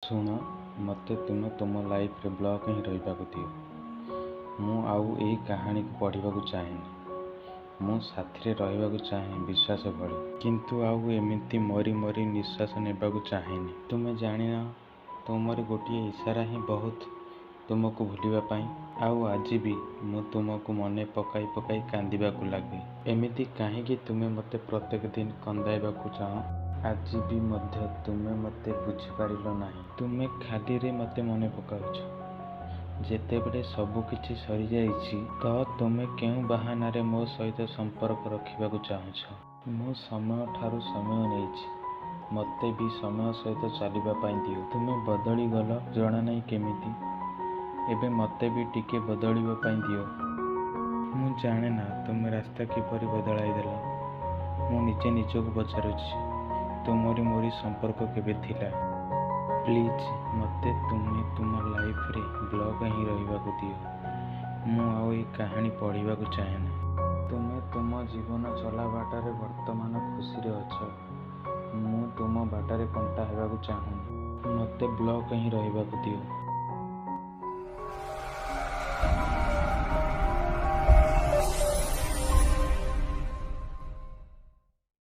ଶୁଣ, ମୋତେ ତୁମେ ତୁମ ଲାଇଫରେ ବ୍ଲକ୍ ହିଁ ରହିବାକୁ ଦିଅ। ମୁଁ ଆଉ ଏଇ କାହାଣୀକୁ ପଢ଼ିବାକୁ ଚାହେଁନି। ମୁଁ ସାଥିରେ ରହିବାକୁ ଚାହେଁ ବିଶ୍ୱାସ ଭଳି, କିନ୍ତୁ ଆଉ ଏମିତି ମରି ମରି ନିଃଶ୍ୱାସ ନେବାକୁ ଚାହେଁନି। ତୁମେ ଜାଣିନ, ତୁମରି ଗୋଟିଏ ଇସାରା ହିଁ ବହୁତ ତୁମକୁ ଭୁଲିବା ପାଇଁ। ଆଉ ଆଜି ବି ମୁଁ ତୁମକୁ ମନେ ପକାଇ ପକାଇ କାନ୍ଦିବାକୁ ଲାଗେ। ଏମିତି କାହିଁକି ତୁମେ ମୋତେ ପ୍ରତ୍ୟେକ ଦିନ କନ୍ଦାଇବାକୁ ଚାହଁ? ଆଜି ବି ମଧ୍ୟ ତୁମେ ମୋତେ ବୁଝିପାରିଲ ନାହିଁ। ତୁମେ ଖାଲିରେ ମୋତେ ମନେ ପକାଉଛ, ଯେତେବେଳେ ସବୁକିଛି ସରିଯାଇଛି। ତ ତୁମେ କେଉଁ ବାହାନାରେ ମୋ ସହିତ ସମ୍ପର୍କ ରଖିବାକୁ ଚାହୁଁଛ? ମୁଁ ସମୟ ଠାରୁ ସମୟ ନେଇଛି, ମୋତେ ବି ସମୟ ସହିତ ଚାଲିବା ପାଇଁ ଦିଅ। ତୁମେ ବଦଳିଗଲ ଜଣାନାହିଁ କେମିତି। ଏବେ ମୋତେ ବି ଟିକେ ବଦଳିବା ପାଇଁ ଦିଅ। ମୁଁ ଜାଣେନା ତୁମେ ରାସ୍ତା କିପରି ବଦଳାଇଦେଲ। ମୁଁ ନିଜେ ନିଜକୁ ପଚାରୁଛି, ତୁମରି ମୋରି ସମ୍ପର୍କ କେବେ ଥିଲା? ପ୍ଲିଜ୍, ମୋତେ ତୁମେ ତୁମ ଲାଇଫରେ ବ୍ଲକ୍ ହିଁ ରହିବାକୁ ଦିଅ। ମୁଁ ଆଉ ଏଇ କାହାଣୀ ପଢ଼ିବାକୁ ଚାହେଁନା। ତୁମେ ତୁମ ଜୀବନ ଚଲାବାଟରେ ବର୍ତ୍ତମାନ ଖୁସିରେ ଅଛ। ମୁଁ ତୁମ ବାଟରେ କଣ୍ଟା ହେବାକୁ ଚାହୁଁନି। ମୋତେ ବ୍ଲକ୍ ହିଁ ରହିବାକୁ ଦିଅ।